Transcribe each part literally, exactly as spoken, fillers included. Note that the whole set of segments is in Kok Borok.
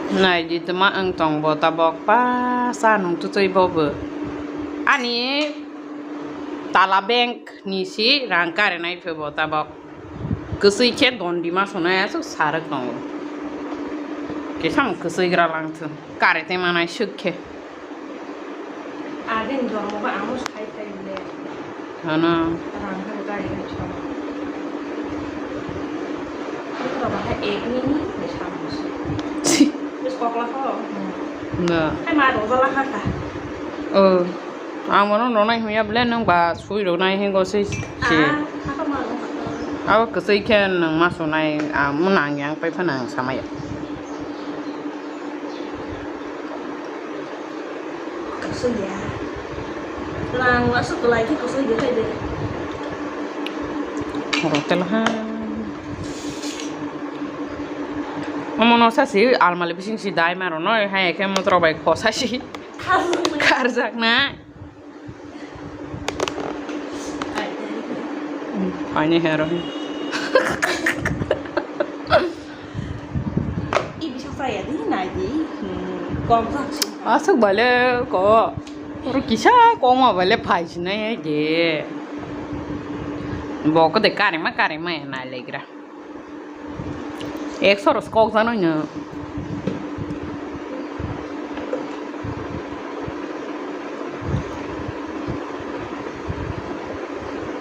Nai di tma wng tong bo tabok pa sa nung tuchoi bo bo. Ani tala bank ni si rang kare nai phe bo tabok. Kwsui khe don di ma sonai aswk sarwk tongo. Kisa mo kwsui gra lang thung. Kare te manai swk khe. Agini jormo ba amo sai tai le. Hana. Rang ha gari gari chama. Ito ba ha ek nini ni chama si. Si. Bes kokla ko. Na. Hai ma do jala ha ta. Oh. Ang bono nonai huya ble nang ba sui ro nai hingo si si. Ah, ha ma do. Abo kwsui khe nang ma sonai, ah, mo nang yang pai pha nang samaya. Kasui ya. Rang aswk kwlai khe kasui de khai de. Hotel ha. Omo no sasi almali bising si dai maro no hai khe motro bai kho sasi. Khasuk na. Kharjak na. Ai, ai. Ani hero. I bisa saya di nai di. Hmm, kok jak sih. Aswk bale ko. Oro kisa koma bale phai sinai de. Bo ko de karima karima ya nai legra. Ekso ros kok jano ino.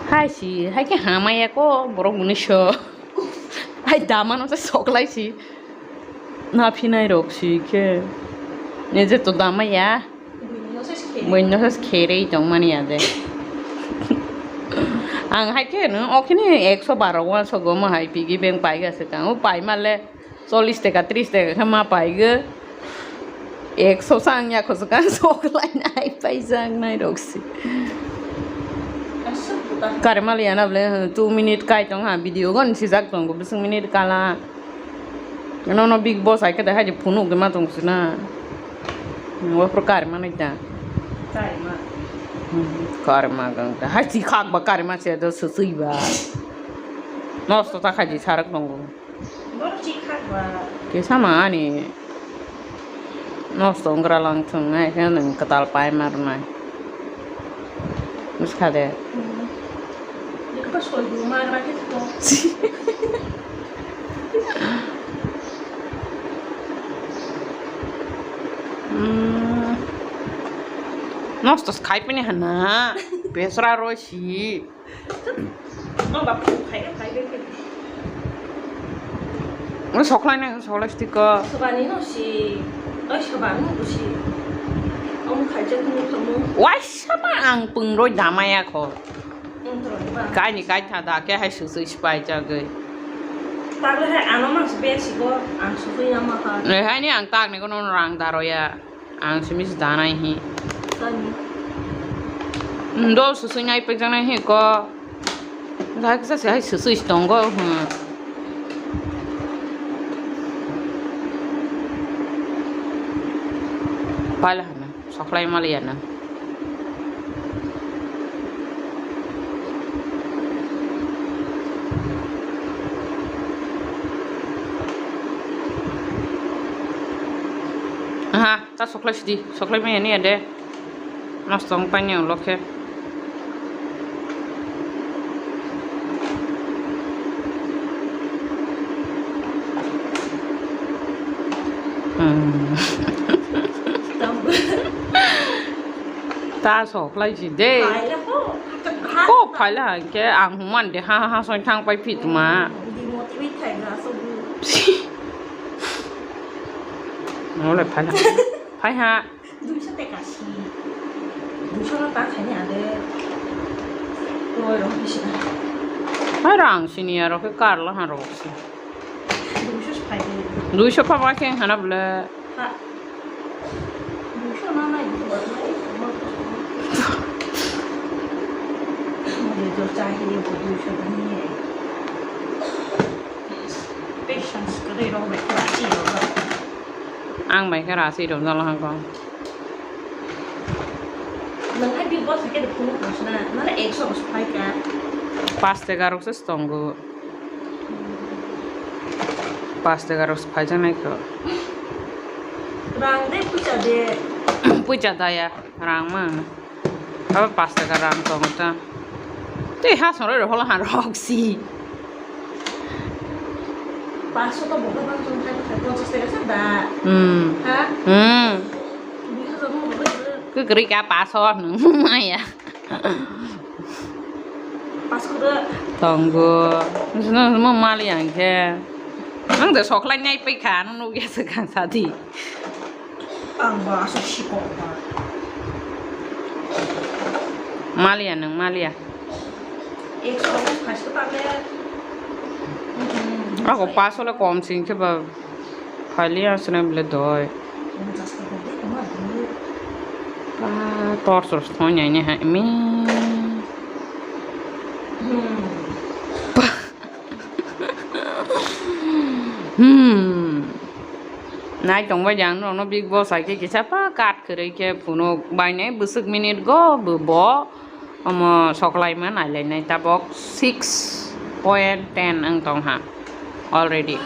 Hai si, hai ke hamaya ko borok muni so. Hai dama no se soklai si. Na phinai rok si khe. Ne je to dama ya. Buino se kherei tongmani ya de. Ang hai khe no, o khini ekso baro uansuk go mo hai piggy bank pai ga se kang. O pai male chollish taka, trish taka khe ma pai go. Ekso sa ang ya khoso kang sok lai nai pai jang nai rok si. Kare mali ya na ble two minute kai tong ha video gon si jak tong go bising minute kala. Nono Big Boss hai khe de hai phunuk de ma tong sina. Wa pro kar ma nai ta. Kar ma. Kar ma gang ta. Hai si khak ba kar ma se do sui ba. Nosto ta khaji sarak tongo. Bor si khak ba. Ke sama ani. Nosto wngkra lang thung nai khe nwng kwtal pai ma rwnai. Bwskha de. Hmm. Nokha soi bu ma gra khe to. Hmm. Nosto khai pini hana. Besra roi si. Ang ba phung khai khai be khai. Ang soklai nai, soklai stika. Sobani no si. Oi sobani no si. Ang khai jak ni khamu. Wai sama ang pung roi damaya kho. Ang to ba. Kai ni kai tha da ke hai su su spai jagai. Tagle hai ano mas be si ko ang su su ya ma kha. Hai ni ang tak ni ko non rang daroya. Ang simi se danai hi. Sani. Ndo susui nai pekjak nai hi ko. Dai kisa se hai susui tongo, hmm. Pala hana, soklai mali yana. Aha, ta soklai sidi, soklai maya ni ade. Nosto wng paini ulo khe. Hmm. Ta soklai si de. Ko phaila hai khe ang human de ha ha soi thang pai phi tuma. Demotivate khai ga so bu. Nole phaila. Phai ha. Duiso teka si. Duiso no ta khaini ade. Loi rong bisi na. Hai rang sini aro khe karla ha rok si. Duiso se phai di. Duiso pha ba khe hana bole. Ha. Duiso na na ibu ba na ibu ma. Mole jo chahiye bo duiso bani. Patience kare rong bai khe rasi rong. Ang bai khe rasi rong jalo hangko. Nwng hai Big Boss hai khe phunuk rwsna, nana ekso rok phai kha. Pas tega rok se tongo. Pas tega rok se phai jana kho. Rang de puisa de. Puisa daya, rang ma. Abo pash taka rang tongo ta. Tei ha soroi rok holo ha rok si. Pash taka bo bang jong khai khai ponchas taka sa da. Hmm. Ha? Hmm. Dui hajar mo bo. Kwrwi ka pash taka nung maya. Pash taka. Tongo. Nung mali ang khe. Ang de soklai nai pai kha, nung nugya se kang sadi. Ang ba aswk sikok ba. Maliya nwng maliya. Ekso khaisa ta le. Ako paso le kom sing khe ba. Phaliya aswk bele doi. Ponchas taka de tongma dui. Ba torchor thoi nai ne ha mi. Hmm. Ba. Hmm. Nai tongbai jang norokno Bigg Boss hai khe kisa pa cut kwrwi khe phunuk bainai bwswk minute go bo, bo omo soklaima nailainai tabok six point ten wng tongha already.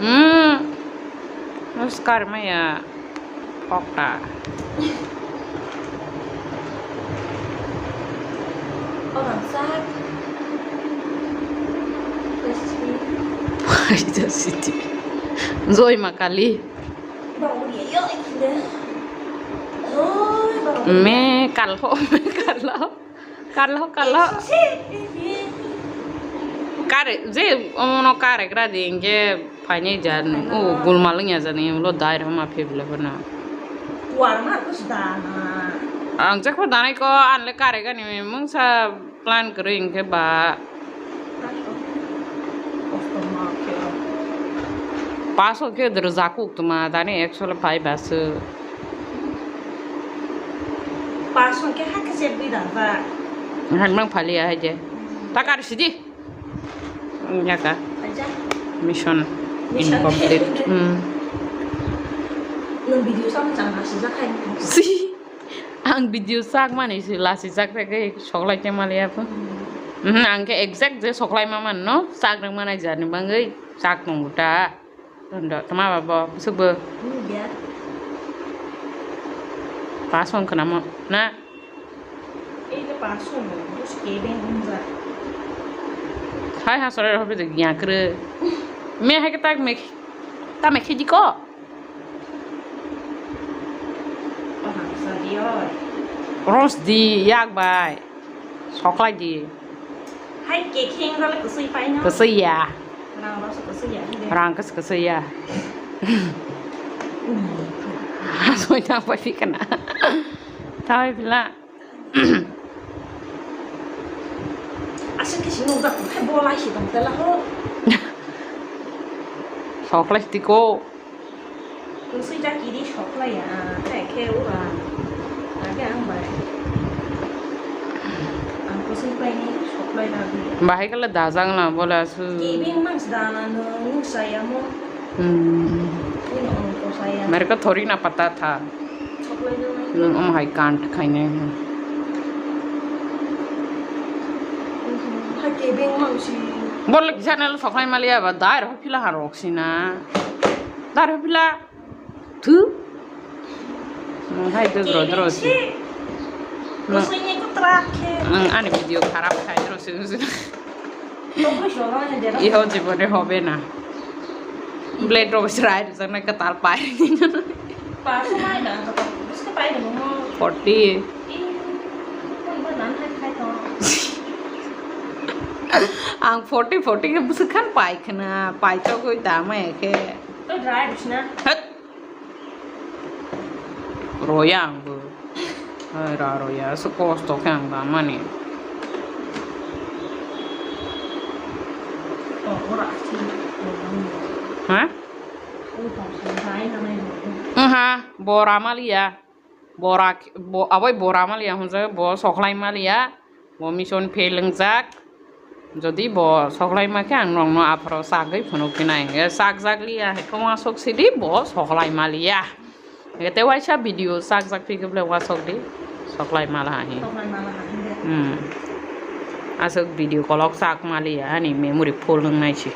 Hmm. Oscar maya. Kokta. Orang sak. Pasti. Pasti. Joy Makali. Bang dia yo ikinde. Joy bang. Me kalho, me kalho. Karla, karla. Kare, je omono kare gra di, hingke phaini jan, o gulma lwngya jani, ulo dai rok ma phibla bono. Warma kus dana. Ang jekho danai ko, anle kare gani, mungsa plan kwrwi hingke ba. Paso khe dwrwjak kuk tuma, dani ekso le phai basu. Paso khe hakhe chebwi dada. Hai mang phaliya hai je. Ta kar sidi. Yaka. Aja. Mission Mission incomplete. Hmm. Nung video sama chang nasi jakai. Si. Ang video sak mani si lasi sak rek soklai khe maliya pho. Hmm. Mhm, ang khe exact je soklai ma man no sak rek manai jani bangwi sak nung ta. Tondo, tama ba bo, bwswk bo? Nugya. Pasong khnamo, na? Ei le pasong, bus kebeng unja. Hai ha sore hobi de gya kre. Me hai ke tak me, ta me khedi ko? Paham sa di oi. Ros di yak bai. Soklai di. Hai kekheng rale kwswi paino. Kwswi ya. Rang rok se kwswi ya, hinde. Rang kwswi kwswi ya. Soi tang pai phikana. Tawai pila. Aswk khe sini nukjak, khai bo lai si tong tela ho. Soklai tiko. Kwswi ta kiri soklai ya, tei khe ura. Age ang bai. Ang kwswi paini soklai ragwi. Bahai kala dajang la bola su. Kibing mas dana no nuksa ya mo. Hmm. Ino ang kosa ya. Mere ko thori na pata tha. Soklai no. Nung om hai kant khaine. Hai kibing mas si. Bol kisa na soklai maliya ba dai ro phila harok sina. Dai ro phila. Thu. Nung hai dro dro si. Nung, nung ani video kharap khai dro si. Iho jibone hobe na. Blade rok chwrai rwjaknai kwtal pai. Forty. Ang forty, forty khe bwswk khan pai khna, pai chogwi da maya khe. Hat. Roya ang bo. Hai ra roya, so kosto khe ang da mani. Ha? Wngha, bo ramaliya. Bo rak-, bo, aboi bo ramaliya hwnjak, bo soklai maliya. Bo mission fail wngjak. Jodi bo soklai ma khe ang nokno apharo chagwi phunuk phinai hwnkhe chakjak liya hai khe uansuk sidi bo soklai maliya. Hwnkhe tei waisa video chakjak phi khe bole uansuk di soklai mala hai. Soklai mala hai de. Hmm. Aswk video kolok chak maliya ani memory full wngnai se.